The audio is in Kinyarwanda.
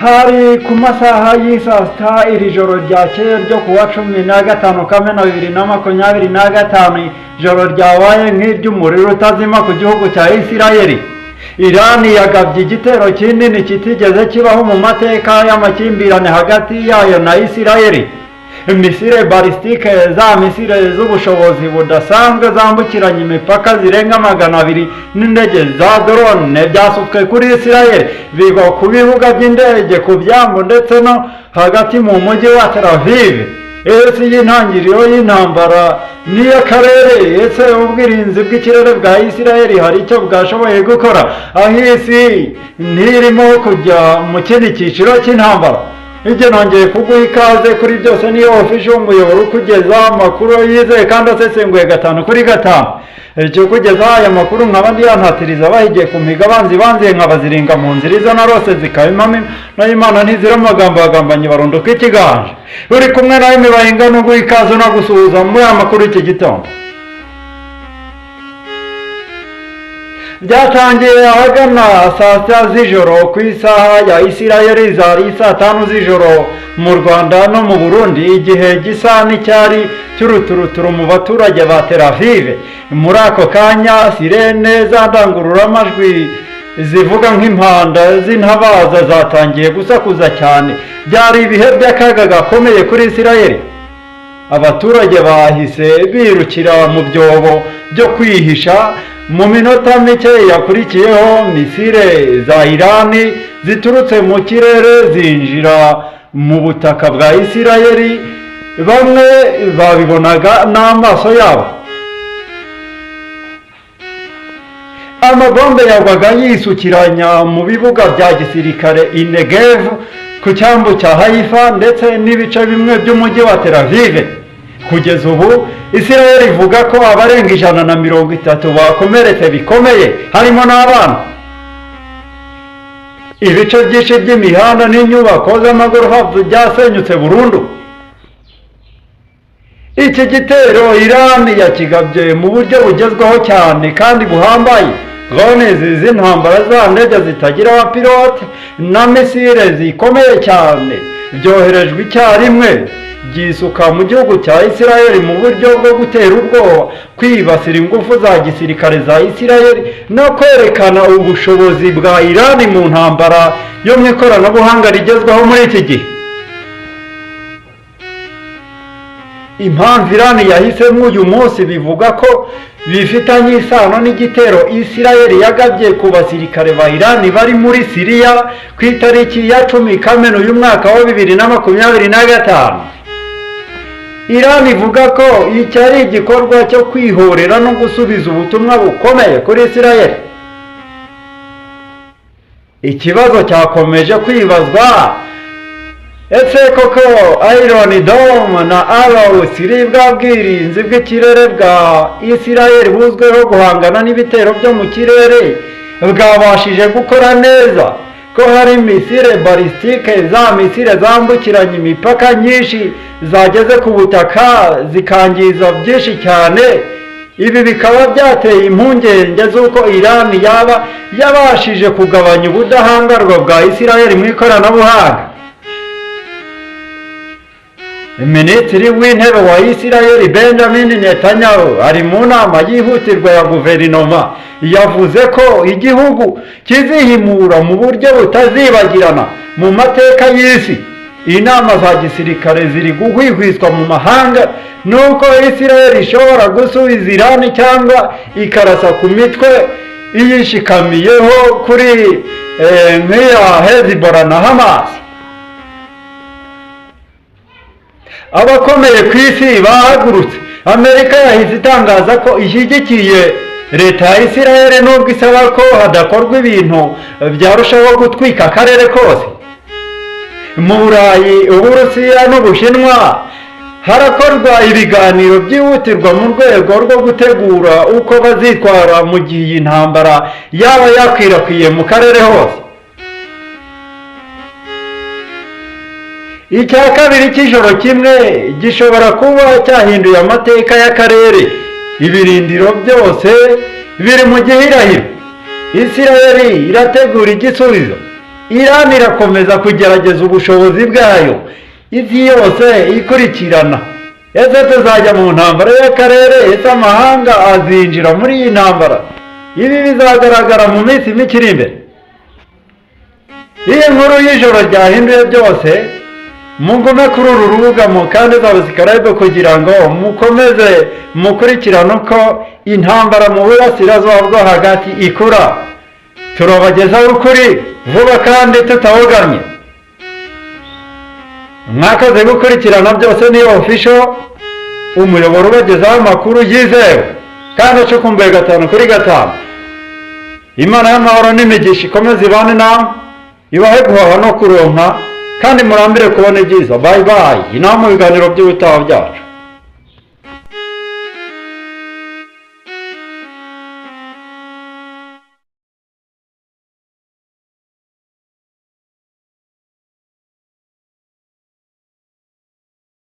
Hari ku masaha y'isaa sita iri joro ryakeye ryo ku wa 15 Kamena 2025, ijoro ryabaye nk'iry'umuriro utazima ku gihugu cya Isirayeli. Irani yagabye igitero kinini kitigeze kibaho mu mateka y'amakimbirane hagati yayo na Isirayeli. Missile balistique, za missile z'ubushobozi budasanzwe zambukiranya imipaka zirenga 200 n'indege za drone byasutswe kuri Isirayeli, bigwa ku bibuga by'indege, ku byambu ndetse no hagati mu mujyi wa Tel Aviv. Ese y'intangiriro y'intambara n'iy'akarere? Ese ubwirinzi bw'ikirere bwa Isirayeli hari icyo bwashoboye gukora, aho isi ntirimo kujya mu kindi cyiciro cy'intambara? Ibyo nongeye kuguha ikaze kuri Byose Niyo Official, umuyoboro ukugeza amakuru yizeye kandi asesenguye gatanu kuri gatanu. Icyo kugezaho aya makuru nkaba ndiyantatiriza bahigiye ku miga abanzi banziye nkabaziringa mu nzira izo narose zikaba impamo n'Imana ntizira amagambo abagambanyi barunduka ikiganje. Uri kumwe nawe mibahinga n'uguha ikaze no gusuhuza muri aya makuru iki gitondo. Byatangiye ahagana saa sita z'ijoro ku isaha ya Isirayeli, zari saa tanu z'ijoro mu Rwanda no mu Burundi, igihe gisa n'icyari cy'uruturuturu mu baturage ba Tel Aviv. Muri ako kanya sirene za ndangururamajwi zivuga nk'impanda z'intabaza zatangiye gusakuza cyane. Byari ibihe by'akaga gakomeye kuri Isirayeli. Abaturage bahise birukira mu byobo byo kwihisha. Mu minota mike yakurikiyeho, missile za Irani ziturutse mu kirere zinjira mu butaka bwa Isirayeli, bamwe babibonaga n'amaso yabo. Amabombe yagwaga yisukiranya mu bibuga bya gisirikare i Negev, ku cyambu cya Haifa ndetse n'ibice bimwe by'umujyi wa Tel Aviv. Kugeza ubu Isirayeli ivuga ko abarenga 130 bakomeretse bikomeye, harimo n'abana. Ibice byinshi by'imihanda n'inyubako z'amagorofa byasenyutse burundu. Iki gitero Irani yakigabye mu buryo bugezweho cyane kandi buhambaye. Drones z'intambara, za ndege zitagira abapilote na missile zikomeye cyane byoherejwe icyarimwe, byisuka mu gihugu cya Isirayeli mu buryo bwo gutera ubwoba, kwibasira ingufu za gisirikare za Isirayeli no kwerekana ubushobozi bwa Irani mu ntambara yo mu ikoranabuhanga rigezweho muri iki gihe. Impamvu Irani yahisemo uyu munsi bivuga ko bifitanye isano n'igitero Isirayeli yagabye ku basirikare ba Irani bari muri Siriya ku itariki ya 10 Kamena uyu mwaka wa 2025. Irani ivuga ko iki ari igikorwa cyo kwihorera no gusubiza ubutumwa bukomeye kuri Isirayeli. Ikibazo cyakomeje kwibazwa: ese koko Iron Dome na Arrow 3, bwa bwirinzi bw'ikirere bwa Isirayeli buzwiho guhangana n'ibitero byo mu kirere, bwabashije gukora neza, ko hari missile balistique, za missile zambukiranya imipaka nyinshi zageze ku butaka zikangiza byinshi cyane? Ibi bikaba byateye impungenge z'uko Irani yaba yabashije kugabanya ubudahangarwa bwa Isirayeli mu ikoranabuhanga. Minisitiri w'Intebe wa Isirayeli Benjamin Netanyahu ari mu nama yihutirwa ya guverinoma, yavuze ko igihugu kizihimura mu buryo butazibagirana mu mateka y'isi. Inama za gisirikare ziri guhwihwiswa mu mahanga nuko Isirayeli ishobora gusubiza Irani cyangwa ikarasa ku mitwe iyishikamiyeho kuri nk'iya Hezbollah na Hamas. Abakomeye ku isi bahagurutse. Amerika yahise itangaza ko ishyigikiye leta ya Isirayeli, nubwo isaba ko hadakorwa ibintu byarushaho gutwika akarere kose. Mu Burayi, Uburusiya n'Ubushinwa harakorwa ibiganiro byihutirwa mu rwego rwo gutegura uko bazitwara mu gihe iyi ntambara yaba yakwirakwiye mu karere hose. Icya kabiri cy'ijoro kimwe gishobora kuba cyahinduye amateka y'akarere. Ibirindiro byose biri mu gihirahiro. Isirayeli irategura igisubizo. Irani irakomeza kugerageza ubushobozi bwayo, isi yose ikurikirana. Ese tuzajya mu ntambara y'akarere? Ese amahanga azinjira muri iyi ntambara? Ibi bizagaragara mu minsi mike iri imbere. Iyi nkuru y'ijoro ryahinduye byose. Mugume kuri uru rubuga, mukande subscribe kugira ngo mukomeze mukurikirane uko intambara mu Burasirazuba bwo Hagati ikura. Turabagezaho ukuri vuba kandi tutabogamye. Mwakoze gukurikirana Byose Ni Official, umuyoboro ubagezaho amakuru yizewe kandi acukumbuye 5 kuri 5. Imana y'amahoro n'imigisha ikomeze ibane namwe, ibahe guhaha no kuronka, kandi murambire kubona ibyiza. Bye bye, inama mu biganiro by'ubutaha byacu.